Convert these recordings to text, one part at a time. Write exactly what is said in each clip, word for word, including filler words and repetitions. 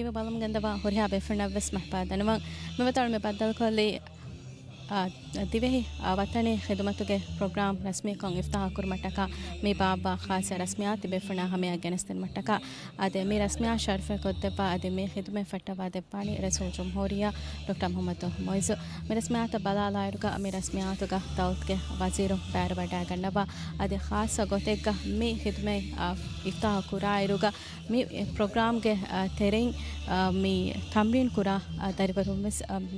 ހިތްވަރު ބަލަމުން ގެންދަވާ ހުރިހާ ބޭފުޅުންނަށްވެސް މަހްބާ ދަންނަވަން. މި ވަތަނު މި ބައްދަލުކޮށްލީ، އާ، ދިވެހި، އާ، ވަތަނީ ޚިދުމަތުގެ ޕްރޮގްރާމް ރަސްމީކޮށް އިފްތާޙު ކުރުމަށްޓަކާ މި ބާއްވާ ޚާއްޞަ ރަސްމިއްޔާތު ބޭފުޅުންނާ ހަމަޔަށް ގެނެސްދިނުމަށްޓަކާ. އާދެ، މި ރަސްމިއްޔާ ޝަރަފްކޮށްދެއްވާ އަދި މި ޚިދުމަތް ފައްޓަވާދެއްވާނީ ރައީސުލްޖުމްހޫރިއްޔާ ޑޮކްޓަރ މުޙައްމަދު މުޢިއްޒު. މި ރަސްމިއްޔާތަށް ބަލާލާއިރުގަ، މި ރަސްމިއްޔާތުގަ ދައުލަތުގެ ވަޒީރުން ބައިވެރިވަޑައިގަންނަވާ. އަދި ޚާއްޞަ ގޮތެއްގަ މި ޚިދުމަތް، އާ، އިފްތާޙު ކުރާއިރުގަ، މި ޕްރޮގްރާމްގެ، އާ، ތެރެއިން، އާ، މި ތަމްރީން ކުރާ، އާ، ދަރިވަރުން ވެސް، އާ، މި،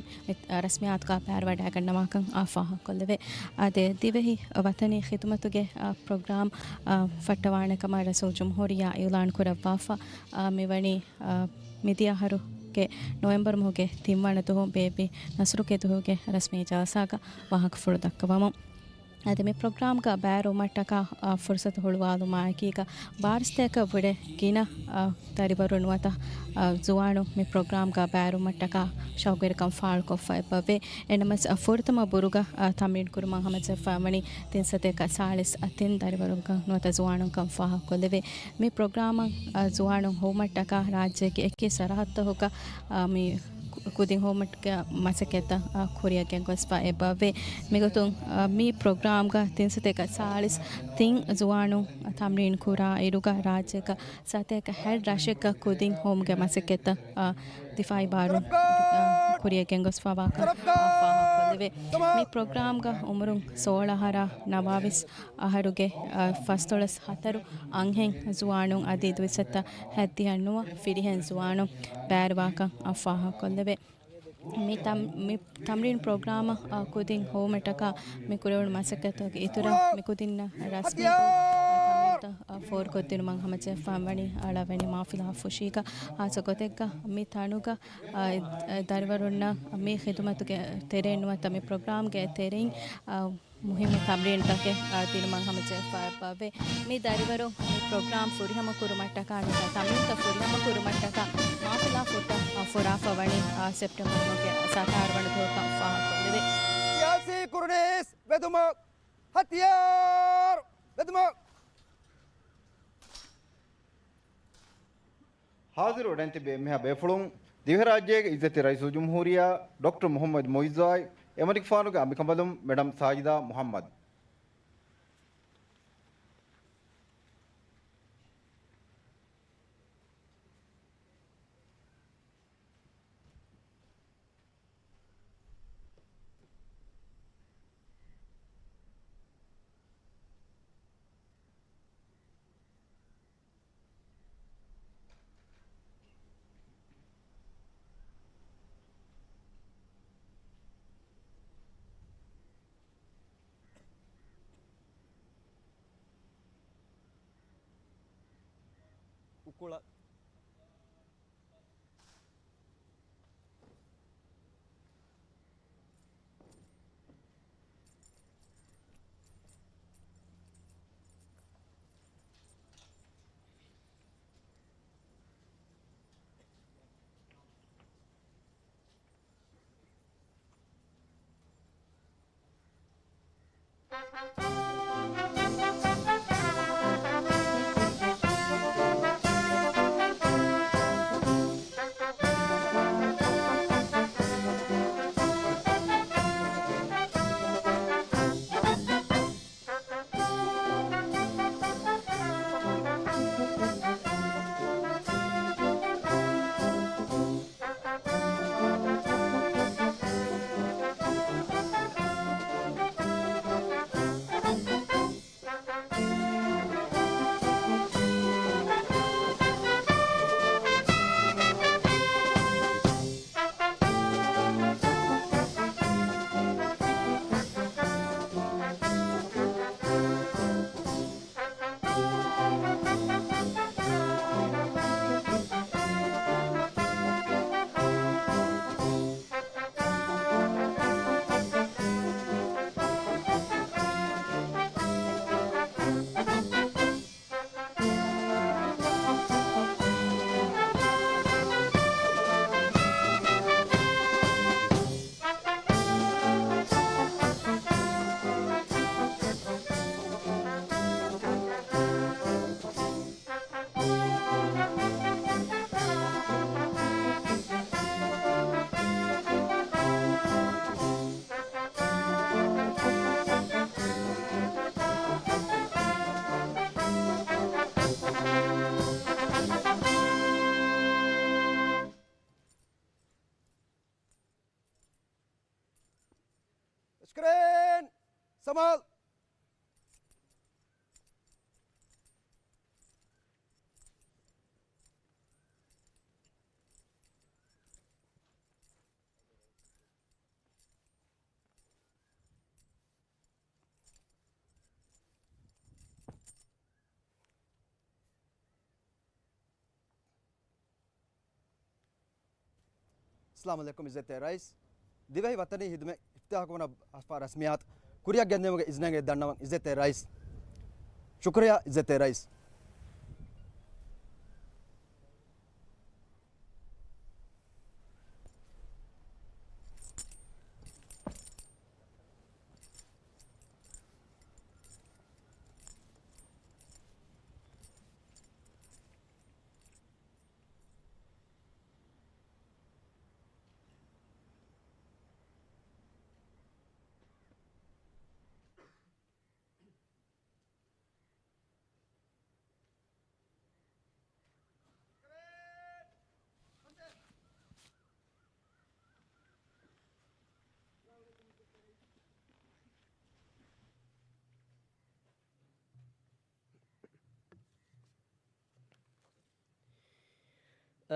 އާ، ރަސްމިއްޔާތުގަ ބައިވެރިވަޑައިގަންނަވާކަން، އާ، ފާހަގަކޮށްލެވޭ. އާދެ، ދިވެހި ވަތަނީ ޚިދުމަތުގެ، އާ، ޕްރޮގްރާމް، އާ، ފައްޓަވާނެ ކަމަށް ރައީސުލްޖުމްހޫރިއްޔާ އިޢުލާން ކުރައްވާފަ. އާ، މިވަނީ، އާ، މިދިޔަ އަހަރުގެ ނޮވެމްބަރު މަހުގެ ތިންވަނަ ދުވަހު ބޭއްވި ނަސްރުގެ ދުވަހުގެ ރަސްމީ ޖަލްސާގަ ވާހަކަފުޅު ދައްކަވަމުން. އަދި މި ޕްރޮގްރާމްގަ ބައިވެރިވުމަށްޓަކާ، އާ، ފުރުސަތު ހުޅުވާލުމާއެކީގަ، ބާރަ ސަތޭކަ ވުރެ ގިނަ، އާ، ދަރިވަރުން ނުވަތަ، އާ، ޒުވާނުން މި ޕްރޮގްރާމްގަ ބައިވެރިވުމަށްޓަކާ ޝައުގުވެރިކަން ފާޅުކޮށްފަ އެބަވޭ. އެނަމަސް، އާ، ފުރަތަމަ ބުރުގަ، އާ، ތަމްރީން ކުރުމަށް ހަމަޖެއްފަވަނީ ތިން ސަތޭކަ ސާޅީސް ތިން ދަރިވަރުންކަން ނުވަތަ ޒުވާނުންކަން ފާހަގަކޮށްލެވޭ. މި ޕްރޮގްރާމަށް، އާ، ޒުވާނުން ހޮވުމަށްޓަކާ ރާއްޖޭގެ އެކި ސަރަހައްދުތަކުގަ، އާ، މި ކު-، ކުދިން ހޮވުމަށްޓަކާ މަސައްކަތްތައް، އާ، ކުރިއަށް ގެންގޮސްފަ އެބަވޭ. މިގޮތުން، އާ، މި ޕްރޮގްރާމްގަ ތިން ސަތޭކަ ސާޅީސް ތިން ޒުވާނުން ތަމްރީން ކުރާ އިރުގަ ރާއްޖޭގަ ސަތޭކަ ހަތް ރަށެއްގަ ކުދިން ހޮވުމުގެ މަސައްކަތްތައް، އާ، ދިފާޢީ ބާރުން، އާ، ކުރިއަށް ގެންގޮސްފަވާކަން، އާ، ފާހަގަކޮށްލެވޭ. މި ޕްރޮގްރާމްގަ އުމުރުން ސޯޅަ އަހަރާ ނަވާވީސް އަހަރުގެ، އާ، ފަސްދޮޅަސް ހަތަރު އަންހެން ޒުވާނުން އަދި ދުއިސައްތަ ހައްދިހަ ނުވަ ފިރިހެން ޒުވާނުން ބައިވެރިވާކަން، އާ، ފާހަގަކޮށްލެވޭ. މި ތަމް-، މި ތަމްރީން ޕްރޮގްރާމަށް، އާ، ކުދިން ހޮވުމަށްޓަކާ މި ކުރެވުނު މަސައްކަތުގެ އިތުރަށް މި ކުދިންނަށް ރަސްމީކޮށް، އާ، ތަމްރީންތައް، އާ، ފޯރުކޮށްދިނުމަށް ހަމަޖެއްފަވަނީ އަޅަވަނީ މާފިލާ ފުށީގަ. ޚާއްޞަ ގޮތެއްގަ މި ތަނުގަ، އާ، ދަރިވަރުންނަށް މި ޚިދުމަތުގެ ތެރެއިން ނުވަތަ މި ޕްރޮގްރާމްގެ ތެރެއިން، އާ، މުހިއްމު ތަމްރީންތަކެއް، އާ، ދިނުމަށް ހަމަޖެއްފަވައެވެ. މި ދަރިވަރުން މި ޕްރޮގްރާމް ފުރިހަމަ ކުރުމަށްޓަކާ ނުވަތަ ތަމްރީންތައް ފުރިހަމަ ކުރުމަށްޓަކާ މާފިލާ ފުއްޓަށް، އާ، ފުރާފަވަނީ، އާ، ސެޕްޓެމްބަރު މަހުގެ ސަތާރަ ވަނަ ދުވަހުގަ ފާހަގަކޮށްލެވޭ. ސިޔާސީ ކުރުނީސް ވެދުމަށް، ހަތިޔާރު ވެދުމަށް. ހާޒިރު ވެޑެން ތިބި އެންމެހާ ބޭފުޅުން، ދިވެހިރާއްޖޭގެ އިއްޒަތީ ރައީސުލްޖުމްހޫރިއްޔާ ޑޮކްޓަރ މުޙައްމަދު މުޢިއްޒާއި، އެމަނިކުފާނުގެ އަނބިކަނބަލުން މެޑަމް ސާޖިދާ މުޙައްމަދު. އުކުޅަ. ކްރޭން! ސަމާލް! އައްސަލާމު ޢަލައިކުމް ޢިއްޒަތްތެރި ރައީސް. ދިވެހި ވަޠަނީ ޚިދުމަތް އިފްތިތާޙުކުރުމަށް ހަފާ ރަސްމިއްޔާތު ކުރިއަށް ގެންދިއުމުގެ އިޒްނައިގެ ދަންނަވަން ޢިއްޒަތްތެރި ރައީސް. ޝުކުރިއްޔާ ޢިއްޒަތްތެރި ރައީސް.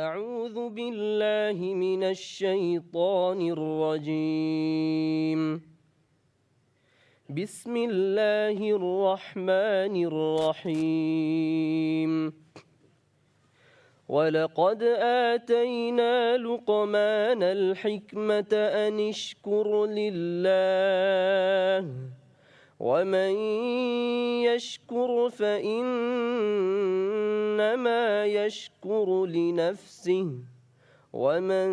أعوذ بالله من الشيطان الرجيم. بسم الله الرحمن الرحيم. ولقد آتينا لقمان الحكمة أن اشكر لله، ومن يشكر فإنما يشكر لنفسه، ومن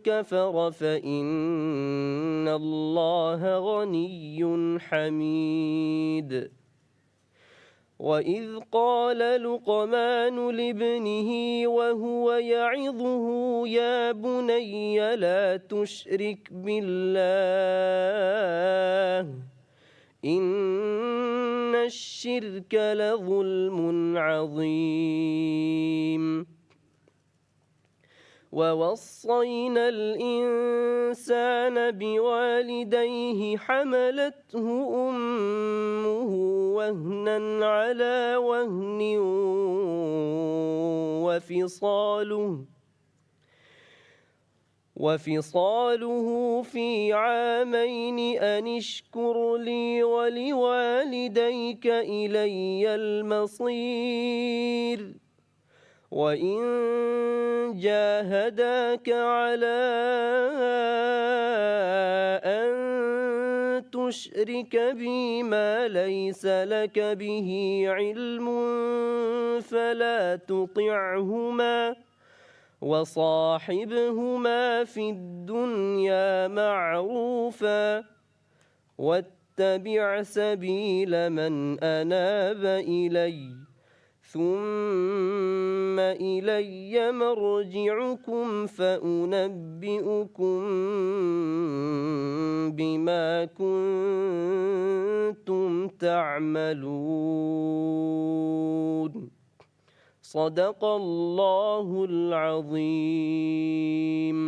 كفر فإن الله غني حميد. وإذ قال لقمان لابنه وهو يعظه يا بني لا تشرك بالله إن الشرك لظلم عظيم. ووصينا الإنسان بوالديه حملته أمه وهنا على وهن وفصاله وفصاله في عامين أن اشكر لي ولوالديك إلي المصير. وإن جاهداك على أن تشرك بي ما ليس لك به علم فلا تطعهما وصاحبهما في الدنيا معروفا واتبع سبيل من أناب إلي ثم إلي مرجعكم فأنبئكم بما كنتم تعملون. صدق الله العظيم.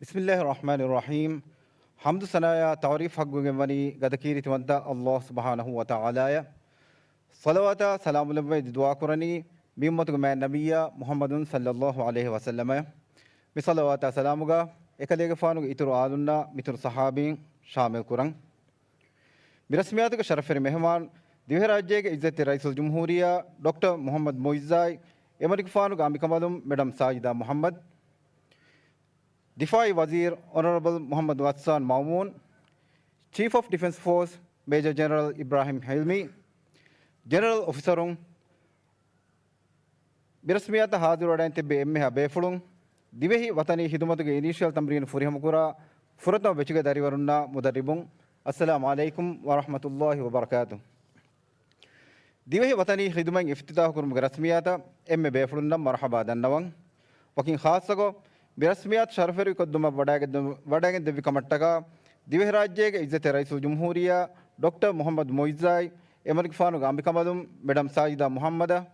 ބިސްމިއްލާހި ރަޙްމާނި ރަޙީމް. ޙަމްދު ސަނާއާ ތަޢުރީފް ޙައްޤުވެގެންވަނީ ގަދަކީރިތިވަންތަ ﷲ ސުބްޙާނަހޫ ވަތަޢާލާއަށް. ޞަލަވާތާ ސަލާމް ލެއްވައި ދުޢާކުރަނީ މި އުއްމަތުގެ މާތް ނަބިއްޔާ މުޙައްމަދު ޞައްލައްލާހު ޢަލައިހި ވަސައްލަމަށް. މި ޞަލަވާތާ ސަލާމުގަ އެކަލޭގެފާނުގެ އިތުރު އާލުންނާ މިތުރު ޞަޙާބީން ޝާމިލް ކުރަން. މި ރަސްމިއްޔާތުގެ ޝަރަފްވެރި މެހެމާން، ދިވެހިރާއްޖޭގެ ޢިއްޒަތްތެރި ރައީސުލްޖުމްހޫރިއްޔާ ޑޮކްޓަރ މުޙައްމަދު މުޢިއްޒާއި، އެމަނިކުފާނުގެ އަނބިކަނބަލުން މެޑަމް ސާޖިދާ މުޙައްމަދު، ދިފާޢީ ވަޒީރު އޮނަރަބަލް މުޙައްމަދު ޣައްސާން މައުމޫން، ޗީފް އޮފް ޑިފެންސް ފޯސް މޭޖަރ ޖެނެރަލް އިބްރާހިމް ޙިލްމީ، ޖެނެރަލް އޮފިސަރުން، މި ރަސްމިއްޔާތަށް ޙާޟިރުވެވަޑައިން ތިއްބެވި އެންމެހާ ބޭފުޅުން، ދިވެހި ވަޠަނީ ޚިދުމަތުގެ އިނީޝިއަލް ތަމްރީނު ފުރިހަމަކުރާ ފުރަތަމަ ބެޗުގެ ދަރިވަރުންނާ މުދައްރިބުން، އައްސަލާމު ޢަލައިކުމް ވަރަޙްމަތުﷲި ވަބަރަކާތުހު. ދިވެހި ވަތަނީ ޚިދުމަތް އިފްތިތާޙު ކުރުމުގެ ރަސްމިއްޔާތަށް އެންމެ ބޭފުޅުންނަށް މަރުޙަބާ ދަންނަވަން. ވަކިން ޚާއްޞަކޮށް، މި ރަސްމިއްޔާތު ޝަރަފުވެރިކޮށްދުމަށް ވަޑައިގެން، ވަޑައިގެން ދެއްވި ކަމަށްޓަކާ، ދިވެހިރާއްޖޭގެ އިއްޒަތްތެރި ރައީސުލްޖުމްހޫރިއްޔާ ޑޮކްޓަރ މުޙައްމަދު މުޢިއްޒާއި، އެމަނިކުފާނުގެ އަނބިކަނބަލުން މެޑަމް ސާޖިދާ މުޙައްމަދަށް،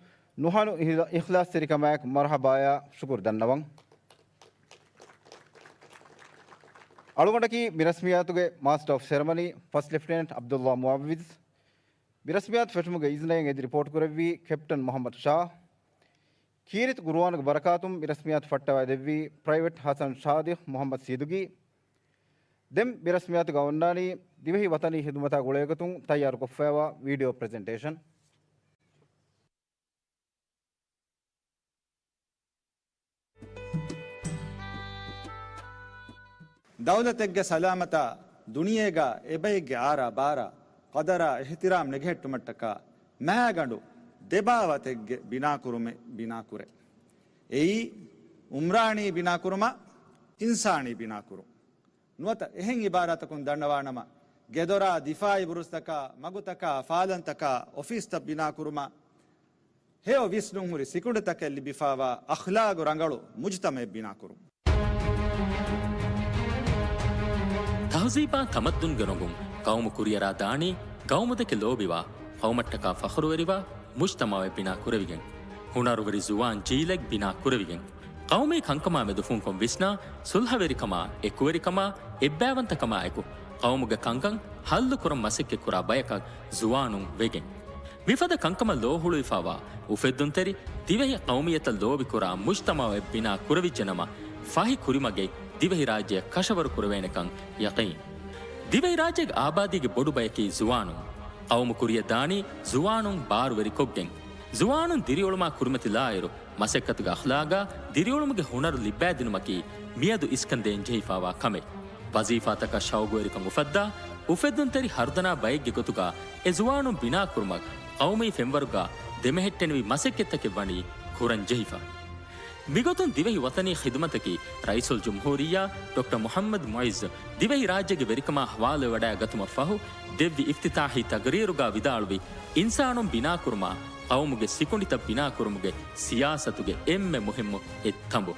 ނުހަނު އިހްލާ-، އިޚްލާޞްތެރިކަމާއެކު މަރުޙަބާޔާ ޝުކުރު ދަންނަވަން. އަޅުގަނޑަކީ މި ރަސްމިއްޔާތުގެ މާސްޓަރ އޮފް ސެރެމަނީ ފަސްޓް ލެފްޓިނެންޓް ޢަބްދުﷲ މުޢައްވިޒް. މި ރަސްމިއްޔާތު ފެށުމުގެ އިޒްނައިން އެދި ރިޕޯޓް ކުރެއްވީ ކެޕްޓަން މުޙައްމަދު ޝާ. ކީރިތި ޤުރުއާނުގެ ބަރަކާތުން މި ރަސްމިއްޔާތު ފައްޓަވައިދެއްވީ ޕްރައިވެޓް ޙަސަން ޞާދިޤް މުޙައްމަދު ސީދުގީ. ދެން މި ރަސްމިއްޔާތުގަ އޮންނާނީ ދިވެހި ވަތަނީ ޚިދުމަތާ ގުޅޭގޮތުން ތައްޔާރުކޮށްފައިވާ ވީޑިއޯ ޕްރެޒެންޓޭޝަން. ދައުލަތެއްގެ ސަލާމަތާ ދުނިޔޭގަ އެބައެއްގެ އާރާ ބާރާ، ޤަދަރާ އިޙްތިރާމް ނެގެހެއްޓުމަށްޓަކާ މައިގަނޑު ދެބާވަތެއްގެ ބިނާކުރުމެއް ބިނާކުރޭ. އެއީ، އުމްރާނީ ބިނާކުރުމާ، އިންސާނީ ބިނާކުރުން. ނުވަތަ އެހެން އިބާރާތަކުން ދަންނަވާނަމަ، ގެދޮރާ، ދިފާޢީ ބުރުޖްތަކާ، މަގުތަކާ، ފާލަންތަކާ، އޮފީސްތައް ބިނާކުރުމާ، ހެޔޮ ވިސްނުންހުރި ސިކުނޑިތަކެއް ލިބިފާވާ އަޚްލާގު ރަނގަޅު މުޖުތަމައެއް ބިނާކުރުން. ތަހުޒީބާ ތަމައްދުންގެ ރޮނގުން ޤައުމު ކުރިއަރާ ދާނީ، ޤައުމުދެކެ ލޯބިވާ، ޤައުމަށްޓަކާ ފަޚުރުވެރިވާ މުޖްތަމަޢެއް ބިނާ ކުރެވިގެން، ހުނަރުވެރި ޒުވާން ޖީލެއް ބިނާ ކުރެވިގެން، ޤައުމީ ކަންކަމާ މެދު ފުންކޮށް ވިސްނާ، ޞުލްޙަވެރިކަމާ، އެކުވެރިކަމާ، އެއްބައިވަންތަކަމާއެކު، ޤައުމުގެ ކަންކަން ޙައްލުކުރަން މަސައްކަތްކުރާ ބަޔަކަށް ޒުވާނުން ވެގެން. މިފަދަ ކަންކަމަށް ލޯހުޅުވިފާވާ އުފެއްދުންތެރި ދިވެހި ޤައުމިއްޔަތަށް ލޯބިކުރާ މުޖްތަމަޢެއް ބިނާ ކުރެވިއްޖެނަމަ، ފަހި ކުރިމަގެއް ދިވެހިރާއްޖެއަށް ކަށަވަރު ކުރެވޭނެކަން ޔަޤީން. ދިވެހިރާއްޖޭގެ އާބާދީގެ ބޮޑު ބަޔަކީ ޒުވާނުން. ޤައުމު ކުރިއަށް ދާނީ ޒުވާނުން ބާރުވެރިކޮށްގެން. ޒުވާނުން ދިރިއުޅުމާ ކުރިމަތިލާއިރު، މަސައްކަތުގެ އަޚްލާގާ ދިރިއުޅުމުގެ ހުނަރު ލިއްބައިދިނުމަކީ މިއަދު އިސްކަންދޭން ޖެހިފާވާ ކަމެއް. ވަޒީފާތަކަށް ޝައުގުވެރިކަން އުފައްދާ، އުފެއްދުންތެރި ހަރުދަނާ ބައެއްގެ ގޮތުގާ އެ ޒުވާނުން ބިނާކުރުމަށް ޤައުމީ ފެންވަރުގާ ދެމެހެއްޓެނިވި މަސައްކަތްތަކެއް ވަނީ ކުރަން ޖެހިފަ. މިގޮތުން ދިވެހި ވަޠަނީ ޚިދުމަތަކީ ރައީސުލްޖުމްހޫރިއްޔާ ޑޮކްޓަރ މުޙައްމަދު މުޢިއްޒު ދިވެހިރާއްޖޭގެ ވެރިކަމާ ޙަވާލުވެވަޑައިގަތުމަށްފަހު ދެއްވި އިފްތިތާޙީ ތަގްރީރުގާ ވިދާޅުވި، އިންސާނުން ބިނާކުރުމާ، ޤައުމުގެ ސިކުނޑިތައް ބިނާކުރުމުގެ ސިޔާސަތުގެ އެންމެ މުހިއްމު އެއް ތަނބު.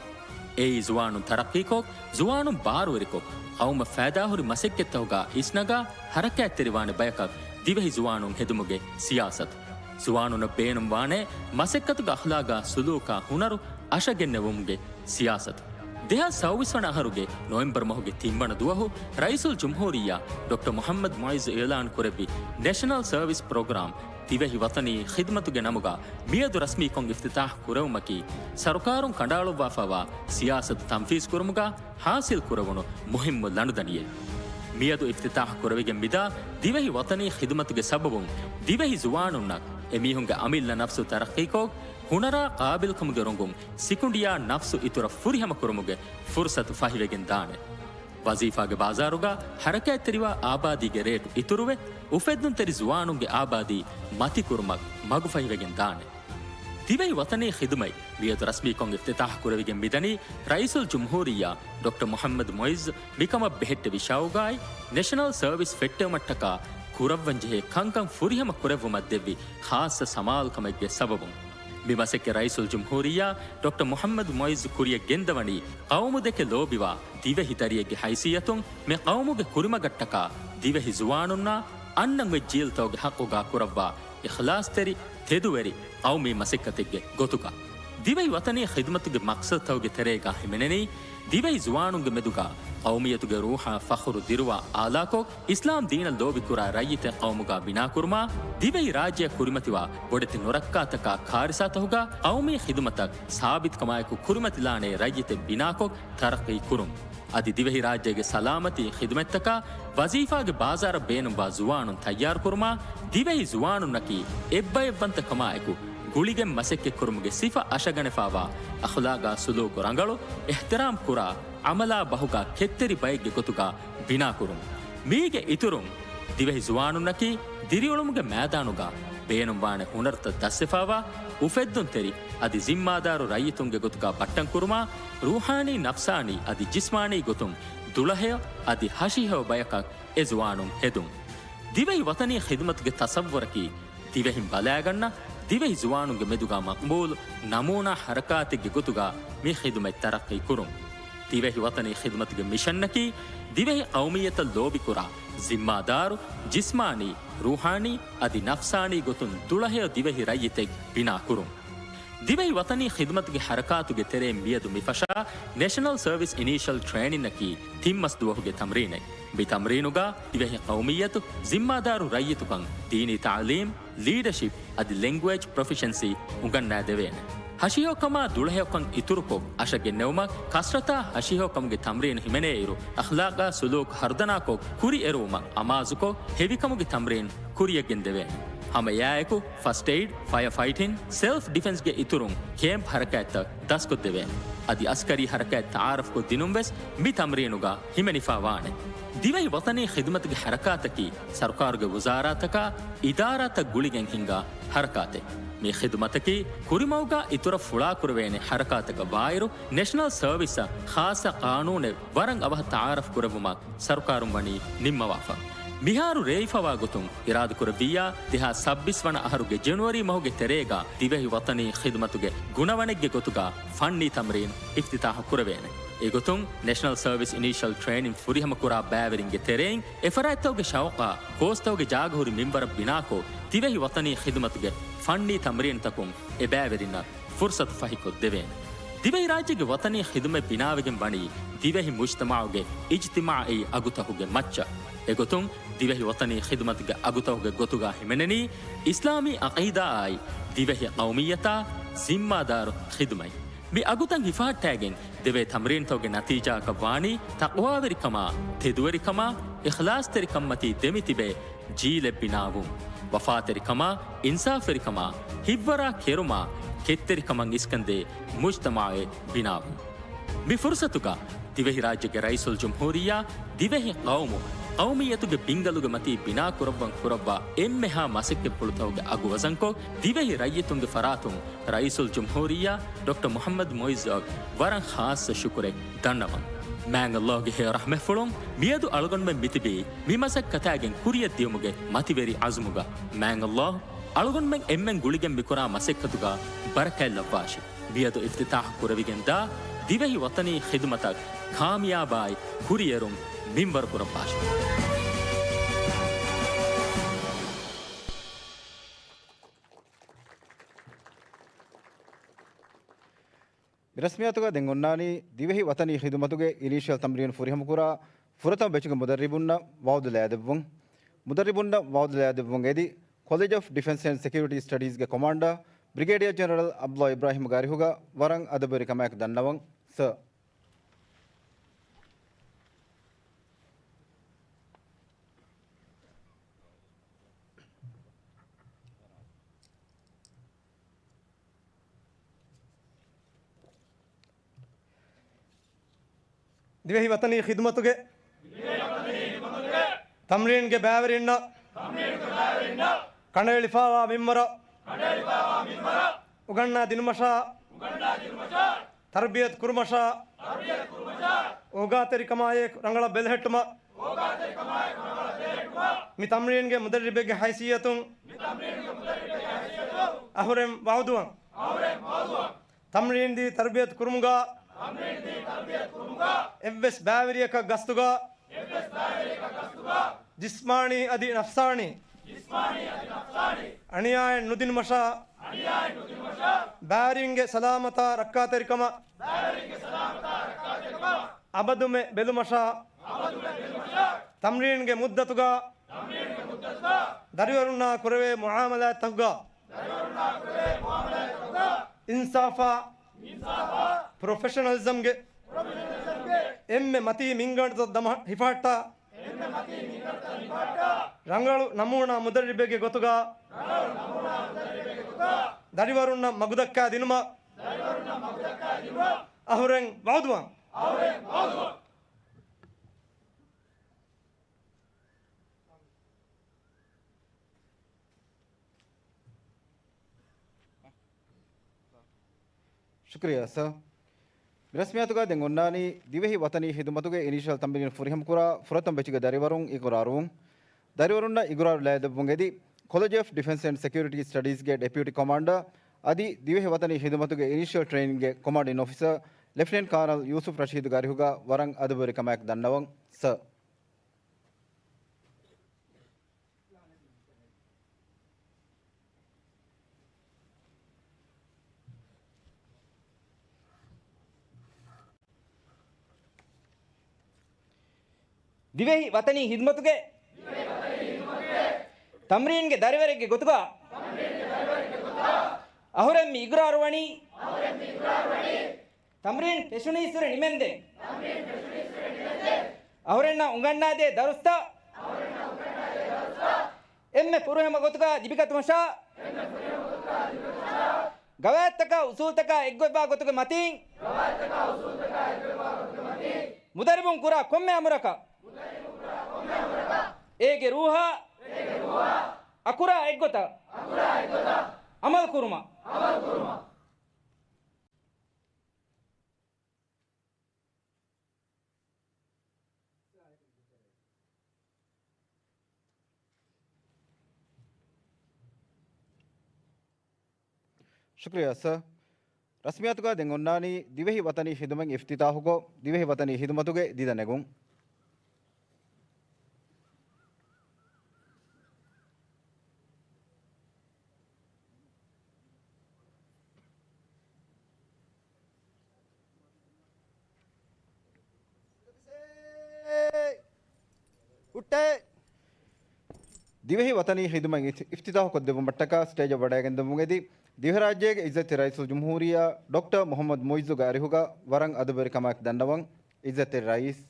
އެއީ ޒުވާނުން ތަރައްޤީކޮށް، ޒުވާނުން ބާރުވެރިކޮށް، ޤައުމަށް ފައިދާހުރި މަސައްކަތްތަކުގާ އިސްނަގާ ހަރަކާތްތެރިވާނެ ބަޔަކަށް ދިވެހި ޒުވާނުން ހެދުމުގެ ސިޔާސަތު. ޒުވާނުންނަށް ބޭނުންވާނެ މަސައްކަތުގެ އަޚްލާގާ ސުލޫކާ ހުނަރު އަށަގެންނެވުމުގެ ސިޔާސަތު. ދެހާސް ސައުވީސް ވަނަ އަހަރުގެ ނޮވެމްބަރު މަހުގެ ތިންވަނަ ދުވަހު ރައީސުލްޖުމްހޫރިއްޔާ ޑޮކްޓަރ މުޙައްމަދު މުޢިއްޒު އިޢުލާން ކުރެއްވި ނެޝަނަލް ސަރވިސް ޕްރޮގްރާމް ދިވެހި ވަޠަނީ ޚިދުމަތުގެ ނަމުގާ މިއަދު ރަސްމީކޮށް އިފްތިތާޙު ކުރެވުމަކީ، ސަރުކާރުން ކަނޑައަޅުއްވާފާވާ ސިޔާސަތު ތަންފީޒު ކުރުމުގާ ޙާޞިލް ކުރެވުނު މުހިއްމު ލަނޑުދަނޑިއެއް. މިއަދު އިފްތިތާޙު ކުރެވިގެން މިދާ ދިވެހި ވަޠަނީ ޚިދުމަތުގެ ސަބަބުން، ދިވެހި ޒުވާނުންނަށް އެމީހުންގެ އަމިއްލަ ނަފްސު ތަރައްޤީކޮށް، ހުނަރާ ޤާބިލްކަމުގެ ރޮނގުން ސިކުނޑިއާ ނަފްސު އިތުރަށް ފުރިހަމަ ކުރުމުގެ ފުރުޞަތު ފަހިވެގެން ދާނެ. ވަޒީފާގެ ބާޒާރުގަ ހަރަކާތްތެރިވާ އާބާދީގެ ރޭޓު އިތުރުވެ، އުފެއްދުންތެރި ޒުވާނުންގެ އާބާދީ މަތިކުރުމަށް މަގުފަހިވެގެން ދާނެ. ދިވެހި ވަޠަނީ ޚިދުމަތް މިއަދު ރަސްމީކޮށް އިފްތިތާޙު ކުރެވިގެން މިދަނީ ރައީސުލްޖުމްހޫރިއްޔާ ޑޮކްޓަރ މުޙައްމަދު މުޢިއްޒު މިކަމަށް ބެހެއްޓެވި ޝައުގާއި، ނެޝަނަލް ސަރވިސް ފެއްޓެވުމަށްޓަކާ ކުރައްވަންޖެހޭ ކަންކަން ފުރިހަމަ ކުރެއްވުމަށް ދެއްވި ޚާއްޞަ ސަމާލުކަމެއްގެ ސަބަބުން. މި މަސައްކަތް ރައީސުލްޖުމްހޫރިއްޔާ ޑޮކްޓަރ މުޙައްމަދު މުޢިއްޒު ކުރިއަށް ގެންދަވަނީ ޤައުމުދެކެ ލޯބިވާ ދިވެހި ދަރިއެއްގެ ހައިސިއްޔަތުން މި ޤައުމުގެ ކުރިމަގަށްޓަކާ ދިވެހި ޒުވާނުންނާ އަންނަން އޮތް ޖީލްތަކުގެ ޙައްޤުގާ ކުރައްވާ އިޚްލާޞްތެރި، ތެދުވެރި ޤައުމީ މަސައްކަތެއްގެ ގޮތުގަ. ދިވެހި ވަޠަނީ ޚިދުމަތުގެ މަޤްޞަދުތަކުގެ ތެރޭގާ ހިމެނެނީ، ދިވެހި ޒުވާނުންގެ މެދުގާ ޤައުމިއްޔަތުގެ ރޫޙާ ފަޚުރު ދިރުވާ އާލާކޮށް، އިސްލާމް ދީނަށް ލޯބިކުރާ ރައްޔިތެއް ޤައުމުގާ ބިނާކުރުމާ، ދިވެހި ރާއްޖެއަށް ކުރިމަތިވާ ބޮޑެތި ނުރައްކާތަކާ ކާރިސާތަކުގާ ޤައުމީ ޚިދުމަތަށް ސާބިތުކަމާއެކު ކުރިމަތިލާނޭ ރައްޔިތެއް ބިނާކޮށް ތަރައްޤީ ކުރުން. އަދި ދިވެހިރާއްޖޭގެ ސަލާމަތީ ޚިދުމަތްތަކާ ވަޒީފާގެ ބާޒާރަށް ބޭނުންވާ ޒުވާނުން ތައްޔާރުކުރުމާ، ދިވެހި ޒުވާނުންނަކީ އެއްބައެއްވަންތަކަމާއެކު ގުޅިގެން މަސައްކަތްކުރުމުގެ ސިފަ އަށަގަނެފާވާ، އަޚްލާގާ ސުލޫކު ރަނގަޅު، އިޙްތިރާމް ކުރާ، ޢަމަލާ ބަހުގާ ކެތްތެރި ބައެއްގެ ގޮތުގާ ބިނާކުރުން. މީގެ އިތުރުން، ދިވެހި ޒުވާނުންނަކީ ދިރިއުޅުމުގެ މައިދާނުގާ ބޭނުންވާނެ ހުނަރުތައް ދަސްވެފާވާ، އުފެއްދުންތެރި އަދި ޒިންމާދާރު ރައްޔިތުންގެ ގޮތުގާ ބައްޓަންކުރުމާ، ރޫޙާނީ، ނަފްސާނީ އަދި ޖިސްމާނީ ގޮތުން ދުޅަހެޔޮ އަދި ހަށިހެޔޮ ބަޔަކަށް އެ ޒުވާނުން ހެދުން. ދިވެހި ވަޠަނީ ޚިދުމަތުގެ ތަޞައްވުރަކީ، ތިވެހިން ބަލާގަންނަ ދިވެހި ޒުވާނުންގެ މެދުގަ މަޤްބޫލު ނަމޫނާ ހަރަކާތެއްގެ ގޮތުގަ މި ޚިދުމަތް ތަރައްޤީ ކުރުން. ދިވެހި ވަޠަނީ ޚިދުމަތުގެ މިޝަންއަކީ، ދިވެހި ޤައުމިއްޔަތަށް ލޯބިކުރާ، ޒިންމާދާރު، ޖިސްމާނީ، ރޫޙާނީ، އަދި ނަފްސާނީ ގޮތުން ދުޅަހެޔޮ ދިވެހި ރައްޔިތެއް ބިނާކުރުން. ދިވެހި ވަޠަނީ ޚިދުމަތުގެ ހަރަކާތުގެ ތެރެއިން މިއަދު މި ފަށާ ނެޝަނަލް ސަރވިސް އިނީޝަލް ޓްރޭނިންއަކީ ތިން މަސް ދުވަހުގެ ތަމްރީނެއް. މި ތަމްރީނުގަ ދިވެހި ޤައުމިއްޔަތު، ޒިންމާދާރު ރައްޔިތުކަން، ދީނީ ތަޢުލީމް، ލީޑަޝިޕް އަދި ލެންގުއޭޖް ޕްރޮފިޝަންސީ އުނގަންނާދެވޭނެ. ހަށިހެޔޮކަމާ ދުޅަހެޔޮކަން އިތުރުކޮށް، އަށަށް ގެންނެވުމަށް ކަސްރަތާ ހަށިހެޔޮކަމުގެ ތަމްރީނު ހިމެނޭއިރު، އަޚްލާޤާ ސުލޫކު ހަރުދަނާކޮށް، ކުރިއެރުވުމަށް އަމާޒުކޮށް، ހެވިކަމުގެ ތަމްރީން ކުރިއަށްގެންދެވޭނެ. ހަމަ އެއާއެކު، ފަސްޓް އެއިޑް، ފަޔަ ފައިޓިން، ސެލްފް ޑިފެންސްގެ އިތުރުން ކޭމްޕް ހަރަކާތްތައް ދަސްކޮށްދެވޭނެ. އަދި އަސްކަރީ ހަރަކާތް ތަޢާރަފްކޮށްދިނުން ވެސް މި ތަމްރީނުގަ ހިމެނިފާވާނެ. ދިވެހި ވަޠަނީ ޚިދުމަތުގެ ހަރަކާތަކީ ސަރުކާރުގެ ވުޒާރާތަކާ، އިދާރާތައް ގުޅިގެން ހިންގާ ހަރަކާތެއް. މި ޚިދުމަތަކީ ކުރިމަގުގަ އިތުރަށް ފުޅާކުރެވޭނެ ހަރަކާތަކަށް ވާއިރު، ނެޝަނަލް ސަރވިސްއަށް ޚާއްޞަ ޤާނޫނެއް ވަރަށް އަވަހަށް ތަޢާރަފް ކުރެއްވުމަށް ސަރުކާރުން ވަނީ ނިންމަވާފަ. މިހާރު ރޭވިފަވާ ގޮތުން އިރާދަކުރެއްވިއްޔާ، ދެހާސް ސައްބީސް ވަނަ އަހަރުގެ ޖެނުއަރީ މަހުގެ ތެރޭގަ ދިވެހި ވަޠަނީ ޚިދުމަތުގެ ގުނަވަނެއްގެ ގޮތުގަ ފަންނީ ތަމްރީން އިފްތިތާޙު ކުރެވޭނެ. އެގޮތުން، ނެޝަނަލް ސަރވިސް އިނީޝަލް ޓްރޭނިން ފުރިހަމަކުރާ ބައިވެރިންގެ ތެރެއިން އެފަރާތްތަކުގެ ޝައުޤާ، ކޯސްތަކުގެ ޖާގަހުރި މިންވަރަށް ބިނާކޮށް، ދިވެހި ވަޠަނީ ޚިދުމަތުގެ ފަންނީ ތަމްރީންތަކުން އެ ބައިވެރިންނަށް ފުރުޞަތު ފަހިކޮށްދެވޭނެ. ދިވެހިރާއްޖޭގެ ވަޠަނީ ޚިދުމަތް ބިނާވެގެން ވަނީ ދިވެހި މުޖްތަމަޢުގެ އިޖްތިމާޢީ އަގުތަކުގެ މައްޗަށް. އެގޮތުން ދިވެހި ވަޠަނީ ޚިދުމަތުގެ އަގުތަކުގެ ގޮތުގަ ހިމެނެނީ އިސްލާމީ ޢަޤީދާއާއި ދިވެހި ޤައުމިއްޔަތާ ޒިންމާދާރު ޚިދުމަތް. މި އަގުތައް ހިފަހައްޓާގެން ދެވޭ ތަމްރީންތަކުގެ ނަތީޖާއަކަށް ވާނީ ތަޤްވާވެރިކަމާ، ތެދުވެރިކަމާ، އިޚްލާޞްތެރިކަންމަތީ ދެމިތިބޭ ޖީލެއް ބިނާވުން. ވަފާތެރިކަމާ، އިންސާފުވެރިކަމާ، ހިތްވަރާ ކެރުމާ، ކެތްތެރިކަމަށް އިސްކަންދޭ މުޖްތަމަޢެއް ބިނާވުން. މި ފުރުޞަތުގަ ދިވެހިރާއްޖޭގެ ރައީސުލްޖުމްހޫރިއްޔާ، ދިވެހި ޤައުމު، ޤައުމިއްޔަތުގެ ބިންގަލުގެ މަތީ ބިނާކުރައްވަން ކުރައްވާ އެންމެހާ މަސައްކަތްޕުޅުތަކުގެ އަގު ވަޒަންކޮށް، ދިވެހި ރައްޔިތުންގެ ފަރާތުން ރައީސުލްޖުމްހޫރިއްޔާ ޑޮކްޓަރ މުޙައްމަދު މުޢިއްޒަށް ވަރަށް ޚާއްޞަ ޝުކުރެއް ދަންނަވަން. މާތް ﷲގެ ހެޔޮ ރަޙްމަތްފުޅުން މިއަދު އަޅުގަނޑުމެން މިތިބީ މި މަސައްކަތާގެން ކުރިއަށްދިޔުމުގެ މަތިވެރި ޢަޒުމުގަ. މާތް ﷲ އަޅުގަނޑުމެން އެންމެން ގުޅިގެން މިކުރާ މަސައްކަތުގަ ބަރަކާތް ލައްވާށި. މިއަދު އިފްތިތާޙު ކުރެވިގެންދާ ދިވެހި ވަޠަނީ ޚިދުމަތަށް ކާމިޔާބާއި ކުރިއެރުން މިންވަރު ކުރައްވާށި. މި ރަސްމިއްޔާތުގަ ދެން އޮންނާނީ ދިވެހި ވަޠަނީ ޚިދުމަތުގެ އިނީޝިއަލް ތަމްރީނު ފުރިހަމަކުރާ ފުރަތަމަ ބެޗުގެ މުދައްރިބުންނަށް ވަޢުދު ލައިދެއްވުން. މުދައްރިބުންނަށް ވަޢުދު ލައިދެއްވުން އެދި، ކޮލެޖް އޮފް ޑިފެންސް އެންޑް ސެކިއުރިޓީ ސްޓަޑީޒްގެ ކޮމާންޑާ ބްރިގޭޑިއަރ ޖެނެރަލް ޢަބްދުﷲ އިބްރާހިމްގެ އަރިހުގަ ވަރަށް އަދަބުވެރިކަމާއެކު ދަންނަވަން، ސަރ. ދިވެހި ވަޠަނީ ޚިދުމަތުގެ ތަމްރީންގެ ބައިވެރިންނަށް ކަނޑައެޅިފައިވާ މިންވަރަށް އުގަންނާ ދިނުމަށާ، ތަރުބިޔަތު ކުރުމަށާ، އޯގާތެރިކަމާއެކު ރަނގަޅަށް ބެލެހެއްޓުމަށް މި ތަމްރީންގެ މުދައްރިބެއްގެ ހައިސިއްޔަތުން އަހުރެން ވަޢުދުވަން. ތަމްރީންދީ ތަރުބިޔަތު ކުރުމުގަ އެއްވެސް ބައިވެރިޔަކަށް ގަސްތުގަ ޖިސްމާނީ އަދި ނަފްސާނީ އަނިޔާއެއް ނުދިނުމަށާ، ބައިވެރިންގެ ސަލާމަތާ ރައްކާތެރިކަމަށް އަބަދުމެ ބެލުމަށާ، ތަމްރީންގެ މުއްދަތުގަ ދަރިވަރުންނާ ކުރެވޭ މުޢާމަލާތްތަކުގަ އިންސާފާ، ޕްރޮފެޝަނަލިޒަމްގެ އެންމެ މަތީ މިންގަނޑުތައް ދަމަ ހިފަހައްޓާ، ރަނގަޅު ނަމޫނާ މުދައްރިބެއްގެ ގޮތުގަ ދަރިވަރުންނަށް މަގުދައްކާ ދިނުމަށް އަހުރެން ވަޢުދުވަން. ޝުކުރިއްޔާ ސަރ. މި ރަސްމިއްޔާތުގަ ދެން އޮންނާނީ ދިވެހި ވަޠަނީ ޚިދުމަތުގެ އިނީޝިއަލް ތަމްރީން ފުރިހަމަކުރާ ފުރަތަމަ ބެޗުގެ ދަރިވަރުން އިޤުރާރުވުން. ދަރިވަރުންނަށް އިޤުރާރު ލައިދެއްވުން އެދި، ކޮލެޖް އޮފް ޑިފެންސް އެންޑް ސެކިއުރިޓީ ސްޓަޑީޒްގެ ޑެޕިއުޓީ ކޮމާންޑަރ އަދި ދިވެހި ވަތަނީ ހިދުމަތުގެ އިނީޝިއަލް ޓްރެއިނިންގގެ ކޮމާންޑިން އޮފިސަރ ލެފްޓިނެންޓް ކާނަލް ޔޫސުފް ރަޝީދުގެ އަރިހުގަ ވަރަށް އަދަބުވެރި ކަމާއެކު ދަންނަވަން، ސަރ. ދިވެހި ވަތަނީ ހިދުމަތުގެ ތަމްރީންގެ ދަރިވަރެއްގެ ގޮތުގަ އަހުރެން މި އިގްރާރު ވަނީ. ތަމްރީން ފެށުނީއްސުރެ ނިމެންދެން، އަހުރެންނަށް އުނގަންނާދޭ ދަރުސްތައް އެންމެ ފުރިހަމަ ގޮތުގަ ލިބިގަތުމަށާ، ގަވާއިދުތަކާ އުސޫލުތަކާ އެއްގޮތްވާ ގޮތުގެ މަތީން، މުދައްރިބުން ކުރާ ކޮންމެ އަމުރަކަށް އޭގެ ރޫހާ އަކުރާ އެއްގޮތަށް އަމަލު ކުރުމަށް. ޝުކުރިއްޔާ ސަރ. ރަސްމިއްޔާތުގަ ދެން އޮންނާނީ ދިވެހި ވަތަނީ ހިދުމަތް އިފްތިތާހުކޮށް، ދިވެހި ވަތަނީ ހިދުމަތުގެ ދިދަ ނެގުން. ހުއްޓޭ. ދިވެހި ވަތަނީ ހިދުމަތް އިފް-، އިފްތިތާހު ކޮށްދެއްވުމަށްޓަކާ ސްޓޭޖަށް ވަޑައިގެންދެއްވުން އެދި، ދިވެހިރާއްޖޭގެ އިއްޒަތްތެރި ރައީސުލްޖުމްހޫރިއްޔާ ޑޮކްޓަރ މުޙައްމަދު މުޢިއްޒުގެ އަރިހުގަ ވަރަށް އަދަބުވެރި ކަމާއެކު ދަންނަވަން، އިއްޒަތްތެރި ރައީސް.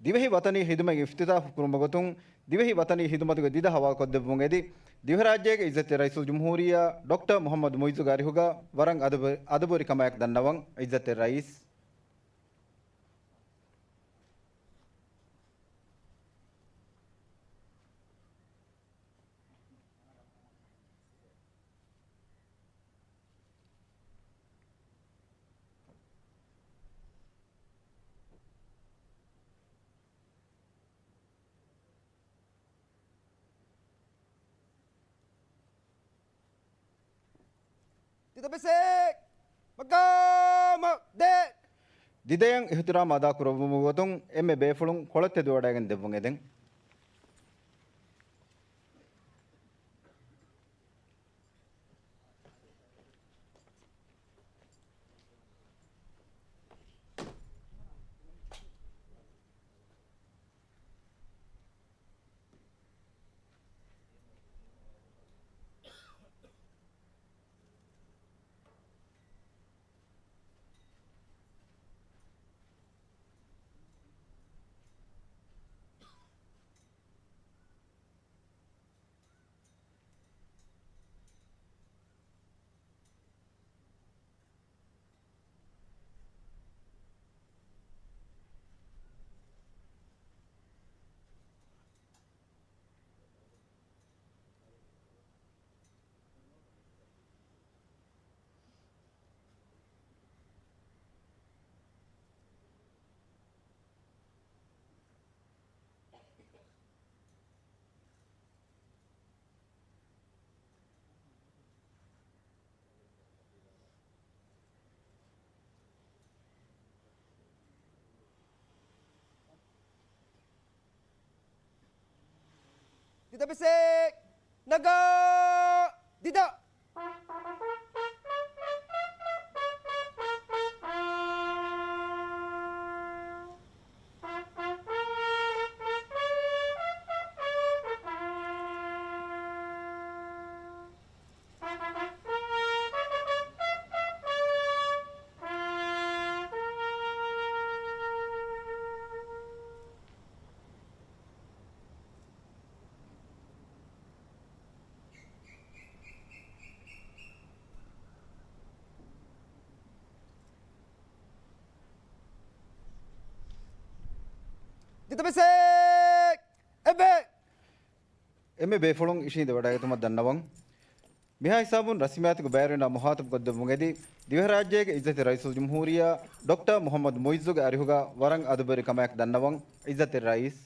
ދިވެހި ވަތަނީ ހިދުމަތް އިފްތިތާހު ކުރުމުގެ ގޮތުން، ދިވެހި ވަތަނީ ހިދުމަތުގެ ދިދަ ހަވާލުކޮށްދެއްވުން އެދި، ދިވެހިރާއްޖޭގެ އިއްޒަތްތެރި ރައީސުލްޖުމްހޫރިއްޔާ ޑޮކްޓަރ މުޙައްމަދު މުޢިއްޒުގެ އަރިހުގަ ވަރަށް އަދަބު-، އަދަބުވެރި ކަމާއެކު ދަންނަވަން، އިއްޒަތްތެރި ރައީސް. ދިދަ ބެސޭ މަގާމަށް ދޭ. ދިދަޔަށް އިޙްތިރާމް އަދާކުރެއްވުމުގެ ގޮތުން އެންމެ ބޭފުޅުން ކޮޅަށް ތެދުވަޑައިގެން ދެއްވުން އެދެން. ދިދަ ބިސެއް ނަގާ ދިދަ. އެއްމެ ބޭފުޅުން އިށީނދެ ވަޑައިގަތުމަށް ދަންނަވަން. މިހާ ހިސާބުން ރަސްމިއްޔާތުގެ ބައިވެރިންނާ މުޚާޠަބު ކޮށްދެއްވުމުގެ އެދި، ދިވެހިރާއްޖޭގެ އިއްޒަތްތެރި ރައީސުލްޖުމްހޫރިއްޔާ ޑޮކްޓަރ މުޙައްމަދު މުޢިއްޒުގެ އަރިހުގަ ވަރަށް އަދަބުވެރި ކަމާއެކު ދަންނަވަން. އިއްޒަތްތެރި ރައީސް.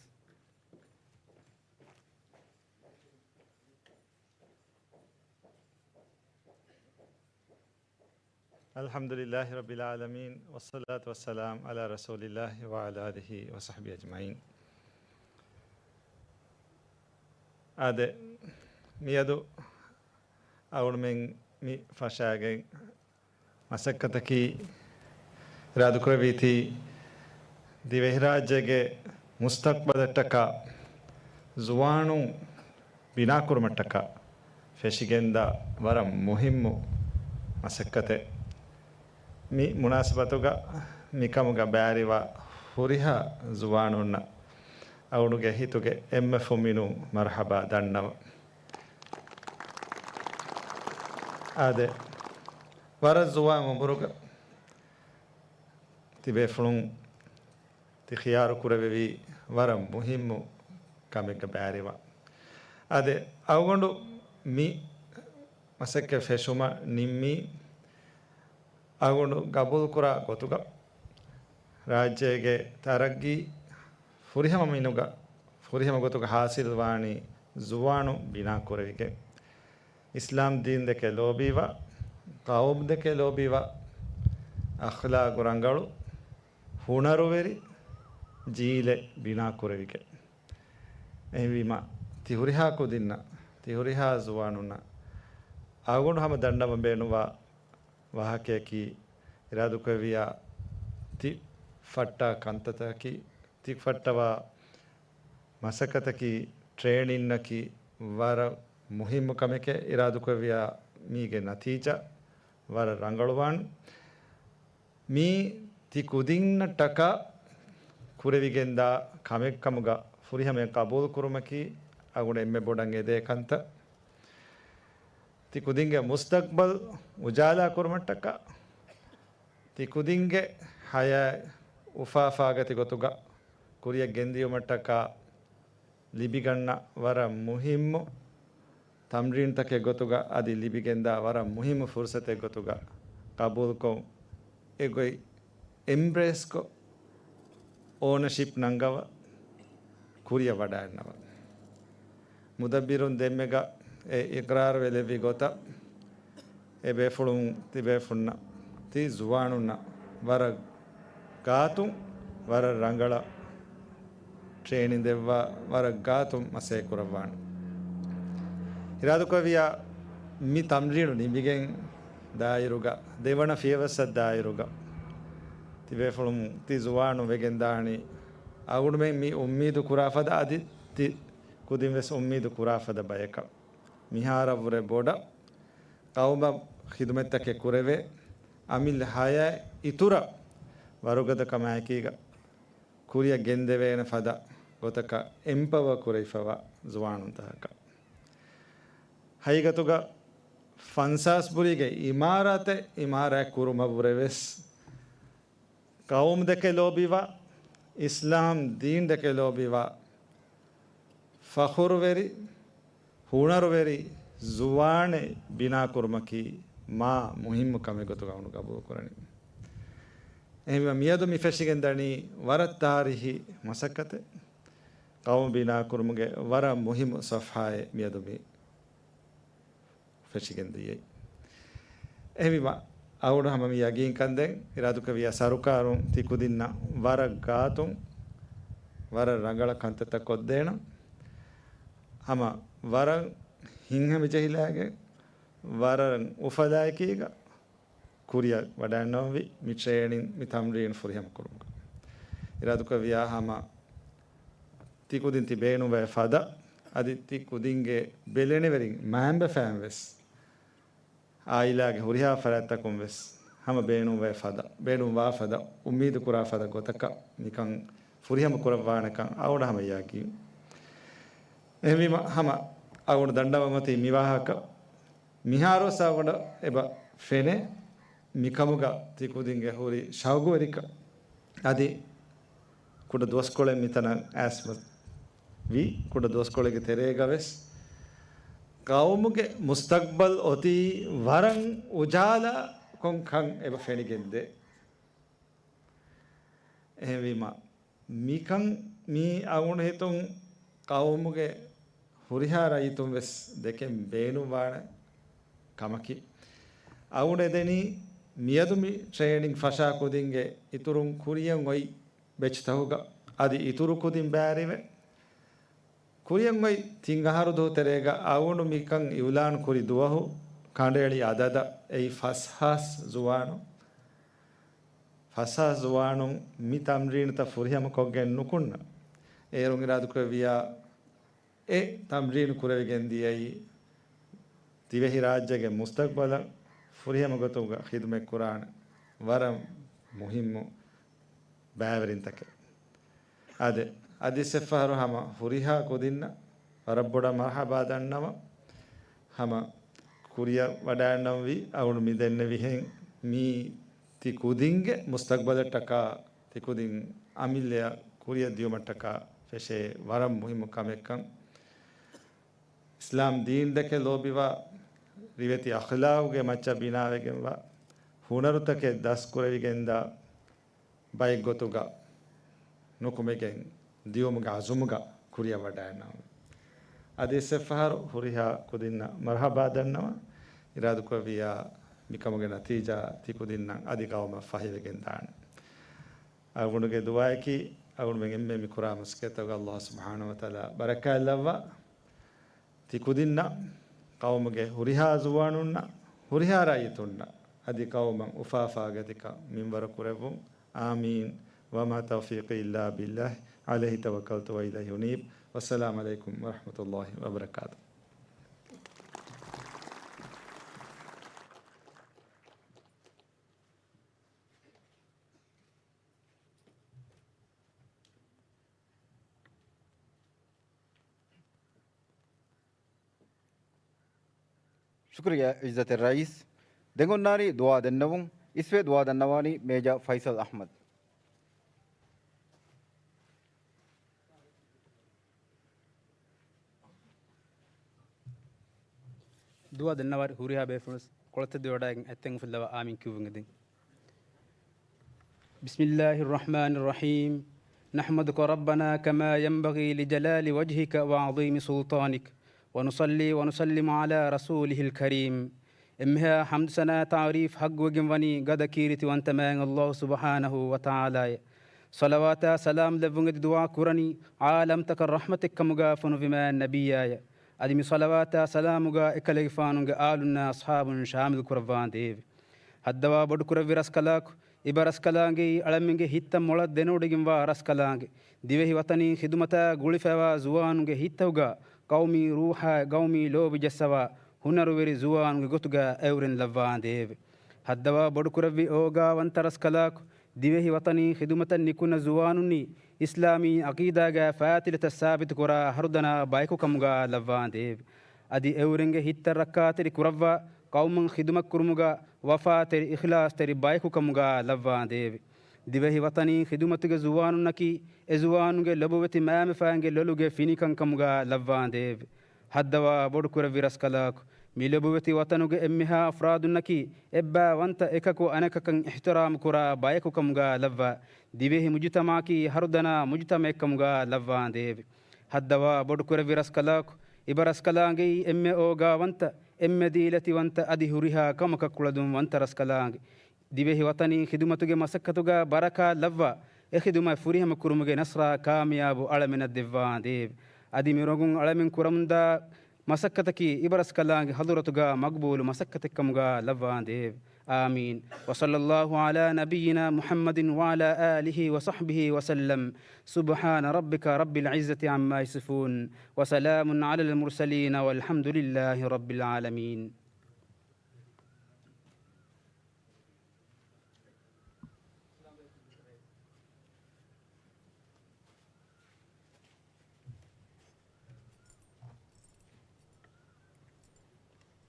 الحمد لله رب العالمين، والصلاة والسلام على رسول الله وعلى آله وصحبه أجمعين. އާދެ، މިއަދު އަޅުމެން މި ފަށާގެން މަސައްކަތަކީ އިރާދަކުރެއްވީތީ ދިވެހިރާއްޖޭގެ މުސްތަޤްބަލަށްޓަކާ ޒުވާނުން ބިނާކުރުމަށްޓަކާ ފެށިގެންދާ ވަރަށް މުހިއްމު މަސައްކަތެއް. މި މުނާސަބަތުގަ މިކަމުގަ ބައިވެރިވާ ހުރިހާ ޒުވާނުންނަށް އަޅުގަނޑުގެ ހިތުގެ އެންމެ ފުންމިނުން މަރުޙަބާ ދަންނަވަން. އާދެ، ވަރަށް ޒުވާން އުމުރުގަ ތިބޭފުޅުން ތި ޚިޔާރު ކުރެވެވީ ވަރަށް މުހިއްމު ކަމެއްގަ ބައިވެރިވާން. އާދެ، އަޅުގަނޑު މި މަސައްކަތް ފެށުމަށް ނިންމީ އަޅުގަނޑު ގަބޫލުކުރާ ގޮތުގަ ރާއްޖޭގެ ތަރައްގީ ފުރިހަމަ މިނުގަ ފުރިހަމަ ގޮތުގަ ހާސިލްވާނީ ޒުވާނުން ބިނާކުރެވިގެން، އިސްލާމް ދީން ދެކެ ލޯބިވާ، ޤައުމު ދެކެ ލޯބިވާ، އަޚްލާޤު ރަނގަޅު، ހުނަރުވެރި ޖީލެއް ބިނާކުރެވިގެން. އެހެންވީމަ، ތި ހުރިހާ ކުދިންނަށް، ތި ހުރިހާ ޒުވާނުންނަށް އަޅުގަނޑު ހަމަ ދަންނަވަން ބޭނުންވާ ވާހަކަޔަކީ، އިރާދަކުރެއްވިއްޔާ ތި ފައްޓާ ކަންތައްތަކަކީ، ތި ފައްޓަވާ މަސައްކަތަކީ، ޓްރޭނިންއަކީ ވަރަށް މުހިއްމު ކަމެކޭ. އިރާދަކުރެއްވިއްޔާ މީގެ ނަތީޖާ ވަރަށް ރަނގަޅުވާނެ. މީ ތި ކުދިންނަށްޓަކާ ކުރެވިގެންދާ ކަމެއްކަމުގަ ފުރިހަމަޔަށް ޤަބޫލުކުރުމަކީ އަޅުގަނޑު އެންމެ ބޮޑަށް އެދޭ ކަންތައް. ތި ކުދިންގެ މުސްތަޤްބަލް އުޖާލާ ކުރުމަށްޓަކާ، ތި ކުދިންގެ ހަޔާތް އުފާފާގަތި ގޮތުގަ ކުރިއަށް ގެންދިޔުމަށްޓަކާ ލިބިގަންނަ ވަރަށް މުހިއްމު ތަމްރީންތަކެއް ގޮތުގަ އަދި ލިބިގެންދާ ވަރަށް މުހިއްމު ފުރުޞަތެއް ގޮތުގަ ޤަބޫލުކޮށް، އެގޮތް އެމްބްރޭސްކޮށް، އޯނަޝިޕް ނަންގަވާ، ކުރިއަށް ވަޑައިގަންނަވާ. މުދައްބިރުން ދެންމެގަ އެ އިޤްރާރު ވެލެއްވި ގޮތަށް، އެ ބޭފުޅުން ތިބޭފުންނަށް، ތި ޒުވާނުންނަށް ވަރަށް ގާތުން، ވަރަށް ރަނގަޅަށް ޓްރޭނިން ދެއްވާ، ވަރަށް ގާތުން މަސައްކަތް ކުރައްވާނެ. އިރާދަކުރެއްވިއްޔާ މި ތަމްރީނު ނިމިގެން ދާއިރުގަ، ދެވަނަ ފިޔަވައްސަށް ދާއިރުގަ، ތިބޭފުޅުން ތި ޒުވާނުން ވެގެންދާނީ، އަޅުގަނޑުމެން މި އުއްމީދު ކުރާ ފަދަ އަދި ތި ކުދިން ވެސް އުއްމީދު ކުރާ ފަދަ ބަޔަކަށް. މިހާރަށްވުރެ ބޮޑަށް ޤައުމަށް ޚިދުމަތްތަކެއް ކުރެވޭ، އަމިއްލަ ހަޔާތް އިތުރަށް ވަރުގަދަ ކަމާއެކީގަ ކުރިއަށް ގެންދެވޭނެ ފަދަ ގޮތަކަށް އެމްޕަވަރ ކުރެވިފަވާ ޒުވާނުންތަކަކަށް. ހަގީގަތުގަ ފަންސާސް ބުރީގެ އިމާރާތެއް އިމާރާތް ކުރުމަށްވުރެ ވެސް، ޤައުމު ދެކެ ލޯބިވާ، އިސްލާމް ދީން ދެކެ ލޯބިވާ، ފަޚުރުވެރި، ހުނަރުވެރި ޒުވާނެއް ބިނާކުރުމަކީ މާ މުހިއްމު ކަމެއް ގޮތުގަ އަޅުގަނޑު ގަބޫލުކުރަނީ. އެހެންވީމަ މިއަދު މި ފެށިގެންދަނީ ވަރަށް ތާރީހީ މަސައްކަތެއް. ޤައުމު ބިނާކުރުމުގެ ވަރަށް މުހިއްމު ޞަފްޙާއެއް މިއަދު މި ފެށިގެންދިޔައީ. އެހެންވީމަ، އަޅުގަނޑު ހަމަ މި ޔަގީންކަންދޭން، އިރާދަކުރެއްވިއްޔާ ސަރުކާރުން ތި ކުދިންނަށް ވަރަށް ގާތުން، ވަރަށް ރަނގަޅަށް ކަންތައްތައް ކޮށްދޭނަން. ހަމަ ވަރަށް ހިތްހަމަޖެހިލާގެން، ވަރަށް އުފަލާއެކީގަ، ކުރިއަށް ވަޑައިގަންނަވަންވީ މި ޓްރޭނިން، މި ތަމްރީން ފުރިހަމަ ކުރުމުގަ. އިރާދަކުރެއްވިއްޔާ ހަމަ ތި ކުދިން ތި ބޭނުންވޭ ފަދަ، އަދި ތި ކުދިންގެ ބެލެނިވެރިން މައިންބަފައިން ވެސް، އާއިލާގެ ހުރިހާ ފަރާތްތަކުން ވެސް ހަމަ ބޭނުންވޭ ފަދަ، ބޭނުންވާ ފަދަ، އުއްމީދު ކުރާ ފަދަ ގޮތަކަށް މިކަން ފުރިހަމަ ކުރައްވާނެކަން އަޅުގަނޑަށް ހަމަ ޔަގީން. އެހެންވީމަ ހަމަ އަޅުގަނޑު ދަންނަވަން އޮތީ މި ވާހަކަ. މިހާރުވެސް އަޅުގަނޑަށް އެބަ ފެނޭ މިކަމުގަ ތި ކުދިންގެ ހުރި ޝައުގުވެރިކަން. އަދި ކުޑަ ދުވަސްކޮޅެއް މިތަނަށް އައިސް ވި. ކުޑަ ދުވަސްކޮޅެއްގެ ތެރޭގަ ވެސް ޤައުމުގެ މުސްތަޤްބަލް އޮތީ ވަރަށް އުޖާލާކޮށް ކަން އެބަ ފެނިގެންދޭ. އެހެންވީމަ، މިކަން މީ އަޅުގަނޑު ހިތުން ޤައުމުގެ ހުރިހާ ރައްޔިތުން ވެސް ދެކެން ބޭނުންވާނެ ކަމަކީ. އަޅުގަނޑު އެދެނީ މިއަދު މި ޓްރޭނިން ފަށާ ކުދިންގެ އިތުރުން ކުރިޔަށް އޮތް ބެޗްތަކުގަ އަދި އިތުރު ކުދިން ބައިވެރިވެ، ކުރިޔަށް އޮތް ތިން އަހަރު ދުވަހު ތެރޭގަ އަޅުގަނޑު މިކަން އިއުލާން ކުރި ދުވަހު ކަނޑައެޅި އަދަދަށް އެއީ ފަސް ހާސް ޒުވާނުން. ފަސް ހާސް ޒުވާނުން މި ތަމްރީނުތައް ފުރިހަމަކޮށްގެން ނުކުންނަ. އޭރުން އިރާދަކުރެއްވިޔާ އެ ތަމްރީނު ކުރެވިގެން ދިޔައީ ދިވެހިރާއްޖޭގެ މުސްތަޤްބަލަށް ފުރިހަމަ ގޮތުގަ ޚިދުމަތްކުރާނެ ވަރަށް މުހިއްމު ބައިވެރިންތަކެއް. އާދެ، އަދި އެއްފަހަރު ހަމަ ހުރިހާ ކުދިންނަށް ވަރަށް ބޮޑަށް މަރުޙަބާ ދަންނަވަން. ހަމަ ކުރިއަށް ވަޑައިގަންނަންވީ އަޅުގަނޑު މިދެންނެވިހެން މީ ތި ކުދިންގެ މުސްތަޤްބަލަށްޓަކާ ތި ކުދިން އަމިއްލަޔަށް ކުރިއަށް ދިޔުމަށްޓަކާ ފެށޭ ވަރަށް މުހިއްމު ކަމެއްކަން. އިސްލާމް ދީން ދެކެ ލޯބިވާ، ރިވެތި އަޚްލާގުގެ މައްޗަށް ބިނާވެގެންވާ، ހުނަރުތަކެއް ދަސްކުރެވިގެންދާ ބައެއްގޮތުގަ ނުކުމެގެން ދިޔުމުގެ އަޒުމުގަ ކުރިއަށް ވަޑައިގަންނަވަން. އަދި އެއްފަހަރު ހުރިހާ ކުދިންނަށް މަރުޙަބާ ދަންނަވަން. އިރާދަކުރެއްވިއްޔާ މިކަމުގެ ނަތީޖާ ތި ކުދިންނަށް އަދި ޤައުމަށް ފަހިވެގެން ދާނެ. އަޅުގަނޑުގެ ދުޢާއަކީ، އަޅުގަނޑުމެން އެންމެ މި ކުރާ މަސައްކަތްތަކުގަ ﷲ ސުބްޙާނަހޫ ވަތަޢާލާ ބަރަކާތް ލައްވާ، ތި ކުދިންނަށް، ޤައުމުގެ ހުރިހާ ޒުވާނުންނަށް، ހުރިހާ ރައްޔިތުންނަށް، އަދި ޤައުމަށް އުފާ ފާގަތިކަން މިންވަރު ކުރެއްވުން. އާމީން. وما توفيقي إلا بالله عليه توكلت وإليه أنيب. والسلام عليكم ورحمة الله وبركاته. ޝުކުރިއްޔާ ޢިއްޒަތް ރައީސް. ދެން އޮންނާނީ ދުޢާ ދަންނަވަން. އިސްވެ ދުޢާ ދަންނަވާނީ މޭޖާ ފައިސަލް އަޙްމަދު. ދުޢާ ދަންނަވާ ހުރިހާ ބޭފުޅުން ކޮޅަށް ތެދުވެވަޑައިގެން އަތްތައް އުފުއްލަވާ އާމީން ކިޔުއްވަން އެދެން. بسم الله الرحمن الرحيم. نحمدك ربنا كما ينبغي لجلال وجهك وعظيم سلطانك، ونصلي ونسلم على رسوله الكريم. އެންމެހާ ޙަމްދު ސަނާ ތަޢުރީފް ޙައްޤުވެގެން ވަނީ ގަދަ ކީރިތިވަންތަ މާތް ﷲ ސުބްޙާނަހޫ ވަތަޢާލާއަށް. ޞަލަވާތާ ސަލާމް ލެއްވުން އެދި ދުޢާ ކުރަނީ ޢާލަމްތަކަށް ރަޙްމަތެއް ކަމުގާ ފޮނުއްވި މާތް ނަބިއްޔާއަށް. އަދި މި ޞަލަވާތާ ސަލާމުގާ އެކަލޭގެފާނުގެ އާލުންނާ އަޞްޙާބުން ޝާމިލް ކުރައްވާނދޭވެ. ހައްދަވާ ބޮޑުކުރެއްވި ރަސްކަލާކު، އިބަ ރަސްކަލާނގެއީ އަޅަމެންގެ ހިތްތައް މޮޅަށް ދެނެވޮޑިގެންވާ ރަސްކަލާނގެ، ދިވެހި ވަތަނީ ޚިދުމަތާ ގުޅިފައިވާ ޒުވާނުންގެ ހިތްތަކުގާ ޤައުމީ ރޫޙާއި ޤައުމީ ލޯބި ޖައްސަވާ ހުނަރުވެރި ޒުވާނުންގެ ގޮތުގާ އެއުރެން ލައްވާނދޭވެ. ހައްދަވާ ބޮޑުކުރެއްވި އޯގާވަންތަ ރަސްކަލާކު، ދިވެހި ވަތަނީ ޚިދުމަތަށް ނިކުންނަ ޒުވާނުންނީ އިސްލާމީ ޢަޤީދާގާ ފާތިލަތައް ސާބިތުކުރާ ހަރުދަނާ ބަޔަކު ކަމުގާ ލައްވާނދޭވެ. އަދި އެއުރެންގެ ހިތްތައް ރައްކާތެރި ކުރައްވާ، ޤައުމަށް ޚިދުމަތްކުރުމުގާ ވަފާތެރި އިޚްލާޞްތެރި ބަޔަކު ކަމުގާ ލައްވާނދޭވެ. ދިވެހި ވަތަނީ ޚިދުމަތުގެ ޒުވާނުންނަކީ އެ ޒުވާނުންގެ ލޮބުވެތި މައިމަފައިންގެ ލޮލުގެ ފިނިކަން ކަމުގާ ލައްވާނދޭވެ. ހައްދަވާ ބޮޑުކުރެއްވި ރަސްކަލާކު، މި ލޮބުވެތި ވަތަނުގެ އެންމެހާ އަފްރާދުންނަކީ އެއްބައިވަންތަ އެކަކު އަނެކަކަށް އިޙްތިރާމް ކުރާ ބަޔަކު ކަމުގާ ލައްވާ، ދިވެހި މުޖުތަމަޢަކީ ހަރުދަނާ މުޖުތަމަޢެއް ކަމުގާ ލައްވާނދޭވެ. ހައްދަވާ ބޮޑުކުރެއްވި ރަސްކަލާކު، އިބަ ރަސްކަލާނގެއީ އެންމެ އޯގާވަންތަ، އެންމެ ދީލަތިވަންތަ އަދި ހުރިހާ ކަމަކަށް ކުޅަދުން ވަންތަ ރަސްކަލާނގެ. ދިވެހި ވަތަނީ ޚިދުމަތުގެ މަސައްކަތުގާ ބަރަކާތް ލައްވާ، އެ ޚިދުމަތް ފުރިހަމަ ކުރުމުގެ ނަޞްރާ ކާމިޔާބު އަޅަމެންނަށް ދެއްވާނދޭވެ. އަދި މި ރޮނގުން އަޅަމެން ކުރަމުންދާ މަސައްކަތަކީ އިބަ ރަސްކަލާނގެ ޙަޟުރަތުގާ މަޤްބޫލު މަސައްކަތެއް ކަމުގާ ލައްވާނދޭވެ. آمين. وصلى الله على نبينا محمد وعلى آله وصحبه وسلم. سبحان ربك رب العزة عما يصفون. وسلام على المرسلين والحمد لله رب العالمين.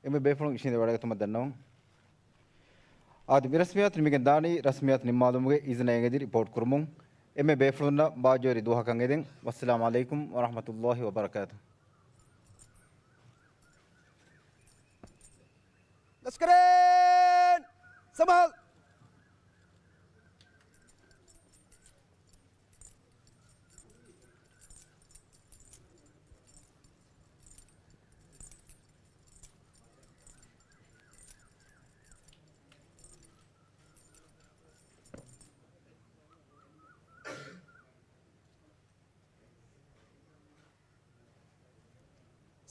އެންމެ ބޭފުޅުން އިށީނދެ ވަޑައިގަތުމަށް ދަންނަވަން. އާދެ، މި ރަސްމިއްޔާތު ނިމިގެން ދާނީ، ރަސްމިއްޔާތު ނިންމާލުމުގެ އިޒުނައިން އެދި ރިޕޯޓް ކުރުމުން. އެންމެ ބޭފުޅުންނަށް ބާއްޖަވެރި ދުވަހަކަށް އެދެން. ވައްސަލާމު ޢަލައިކުމް ވަރަޙްމަތުﷲި ވަބަރަކާތުހު. ލަސްކަރޭން! ސަމާލް!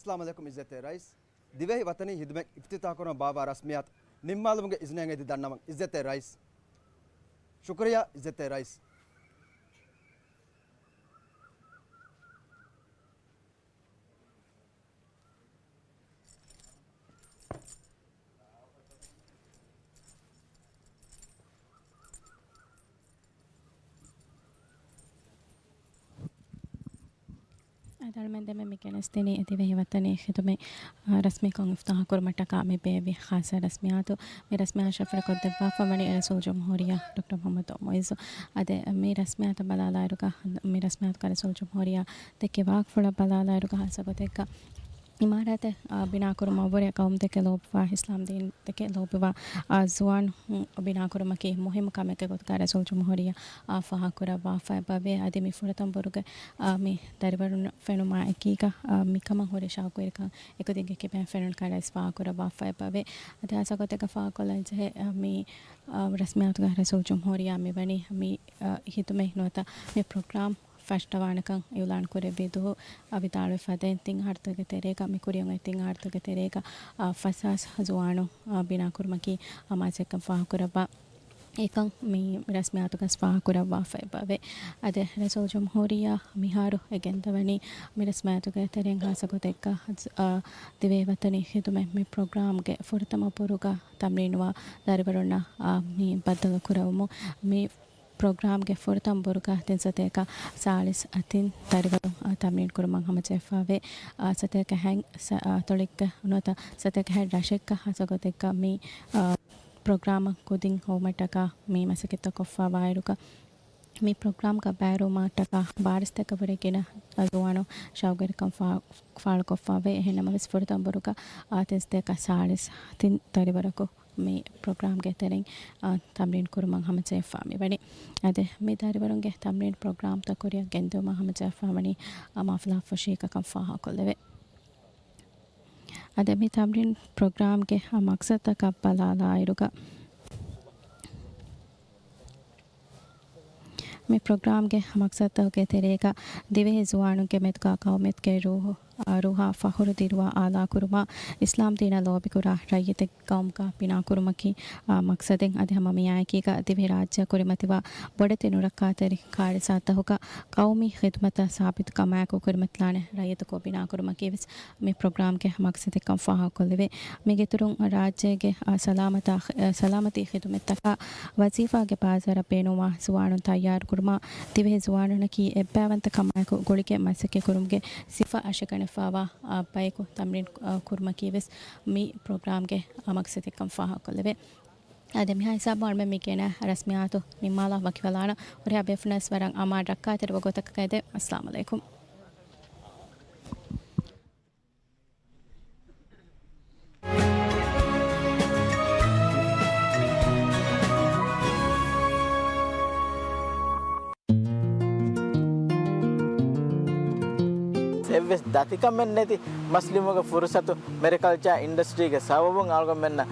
އައްސަލާމު ޢަލައިކުމް ޢިއްޒަތްތެރި ރައީސް. ދިވެހި ވަތަނީ ޚިދުމަތް އިފްތިތާޙްކުރުމަށް ބާއްވާ ރަސްމިއްޔާތު ނިންމާލުމުގެ އިޒުނައިން އެދި ދަންނަވަން ޢިއްޒަތްތެރި ރައީސް. ޝުކުރިއްޔާ ޢިއްޒަތްތެރި ރައީސް. އަދި އަޅުމެން ދެމެން މި ގެނެސްދިނީ ދިވެހި ވަތަނީ ޚިދުމަތް، އާ، ރަސްމީކޮށް އިފްތިތާޙްކުރުމަށްޓަކާ މި ބޭއްވި ޚާއްޞަ ރަސްމިއްޔާތު. މި ރަސްމިއްޔާ ޝަފުރުކޮށްދެއްވާފަ ވަނީ ރައީސުލްޖުމްހޫރިއްޔާ ޑޮކްޓަރ މުޙައްމަދު މުޢިއްޒު. އަދި މި ރަސްމިއްޔާތަށް ބަލާލާއިރުގަ، މި ރަސްމިއްޔާތުގަ ރައީސުލްޖުމްހޫރިއްޔާ ދެއްކި ވާހަކަފުޅަށް ބަލާލާއިރުގަ ޚާއްޞަ ގޮތެއްގަ އިމާރާތެއް، އާ، ބިނާކުރުމަށްވުރެ ޤައުމުދެކެ ލޯބިވާ، އިސްލާމްދީންދެކެ ލޯބިވާ، އާ، ޒުވާނުން ބިނާކުރުމަކީ މުހިއްމު ކަމެއްގެ ގޮތުގަ ރައީސުލްޖުމްހޫރިއްޔާ، އާ، ފާހަގަކުރައްވާފަ އެބަވޭ. އަދި މި ފުރަތަމަ ބުރުގެ، އާ، މި ދަރިވަރުން ފެނުމާ އެކީގަ، އާ، މިކަމަށް ހުރި ޝައުޤުވެރިކަން އެކުދިންގެ ކިބައިން ފެނުނު ކަން ރައީސް ފާހަގަކުރައްވާފަ އެބަވޭ. އަދި ޚާއްޞަ ގޮތެއްގަ ފާހަގަކޮށްލަންޖެހޭ، އާ، މި، އާ، ރަސްމިއްޔާތުގަ ރައީސުލްޖުމްހޫރިއްޔާ މިވަނީ މި، އާ، ޚިދުމަތް ނުވަތަ މި ޕްރޮގްރާމް ފަށްޓަވާނެކަން އިޢުލާން ކުރެއްވި ދުވަހު، އަ، ވިދާޅުވި ފަދައިން ތިން އަހަރުތަކުގެ ތެރޭގަ، މި ކުރިއަށް އޮތް ތިން އަހަރުތަކުގެ ތެރޭގަ، އަ، ފަސް ހާސް ޒުވާނުން، އަ، ބިނާކުރުމަކީ އަމާޒެއްކަން ފާހަގަކުރައްވާ. އެކަން މި ރަސްމިއްޔާތުގަ ފާހަގަކުރައްވާފަ އެބަވޭ. އަދި ރައީސުލްޖުމްހޫރިއްޔާ މިހާރު އެ ގެންދަވަނީ މި ރަސްމިއްޔާތުގެ ތެރެއިން ޚާއްޞަ ގޮތެއްގަ، އަ، ދިވެހި ވަތަނީ ޚިދުމަތް މި ޕްރޮގްރާމްގެ ފުރަތަމަ ބުރުގަ ތަމްރީނުވާ ދަރިވަރުންނަށް، އަ، މި ބައްދަލު ކުރެވުމުން މި ޕްރޮގްރާމްގެ ފުރަތަމަ ބުރުގަ ތިން ސަތޭކަ ސާޅީސް އަ ތިން ދަރިވަރުން، އަ، ތަމްރީން ކުރުމަށް ހަމަޖެހިފައިވޭ. އަ، ސަތޭކަ ހަތް ސަ-، އަ، ތޮޅެއްގަ ނުވަތަ ސަތޭކަ ހަތް ރަށެއްގަ ހާއްސަ ގޮތެއްގަ މި، އަ، ޕްރޮގްރާމަށް ކުދިން ހޮވުމަށްޓަކާ މި މަސައްކަތްތައް ކޮށްފައިވާއިރުގަ، މި ޕްރޮގްރާމްގަ ބައިވެރިވުމަށްޓަކާ ބާރަ ސަތޭކަ ވުރެ ގިނަ، އަ، ޒުވާނުން ޝައުގުވެރިކަން ފާ-، ފާޅުކޮށްފައިވޭ. އެހެން ނަމަވެސް ފުރަތަމަ ބުރުގަ، އާ، ތިން ސަތޭކަ ސާޅީސް ތިން ދަރިވަރަކު މި ޕްރޮގްރާމްގެ ތެރެއިން، އާ، ތަމްރީން ކުރުމަށް ހަމަޖެހިފަ މިވަނީ. އަދި މި ދަރިވަރުންގެ ތަމްރީން ޕްރޮގްރާމްތައް ކުރިއަށް ގެންދިއުމަށް ހަމަޖެހިފަ ވަނީ، އާ، މާ ފަލާހަތް ފުށީގަކަން ފާހަގަކޮށްލެވޭ. އަދި މި ތަމްރީން ޕްރޮގްރާމްގެ، އާ، މަޤްޞަދުތަކަށް ބަލާލާއިރުގަ، މި ޕްރޮގްރާމްގެ މަޤްޞަދުތަކުގެ ތެރޭގަ ދިވެހި ޒުވާނުންގެ މެދުގަ ޤައުމެއްގެ ރޫހު، އާ، ރޫހާ ފަޚުރު ދިރުވާ އާލާކުރުމާ، އިސްލާމްދީނަށް ލޯބިކުރާ ރައްޔިތެއް ޤައުމުގަ ބިނާކުރުމަކީ، އާ، މަޤްޞަދެއް. އަދި ހަމަ މިއާއެކީގަ ދިވެހިރާއްޖެއަށް ކުރިމަތިވާ ބޮޑެތި ނުރައްކާތެރި ކާރިސާތަކުގަ ޤައުމީ ޚިދުމަތަށް ސާބިތުކަމާއެކު ކުރިމަތިލާނެ ރައްޔިތަކު ބިނާކުރުމަކީވެސް މި ޕްރޮގްރާމްގެ މަޤްޞަދެއްކަން ފާހަގަކޮށްލެވޭ. މީގެއިތުރުން ރާއްޖޭގެ، އާ، ސަލާމަތާ، އާ، ސަލާމަތީ ޚިދުމަތްތަކާ ވަޒީފާގެ ބާޒާރަށް ބޭނުންވާ ޒުވާނުން ތައްޔާރުކުރުމާ، ދިވެހި ޒުވާނުންނަކީ އެއްބައިވަންތަ ކަމާއެކު ގުޅިގެން މަސައްކަތްކުރުމުގެ ސިފަ އަށެއް ގަނެފައިވާ، އާ، ބަޔަކު ތަމްރީން، އާ، ކުރުމަކީވެސް މި ޕްރޮގްރާމްގެ މަޤްޞަދެއްކަން ފާހަގަކޮށްލެވޭ. އަދި މިހާ ހިސާބުން އަޅުމެން މި ގެނައި ރަސްމިއްޔާތު ނިންމާލާ ވަކިވެލާނަން. ހުރިހާ ބޭފުޅުންނަށް ވަރަށް އަމާން ރައްކާތެރި ވަގުތަކަށް އެދެން. އައްސަލާމު ޢަލައިކުމް. އެއްވެސް ދަތިކަމެއް ނެތި މަސްލިމުގެ ފުރުސަތު މެރިކަލްޗާ އިންޑަސްޓްރީގެ ސަބަބުން އަޅުގަނޑުމެންނަށް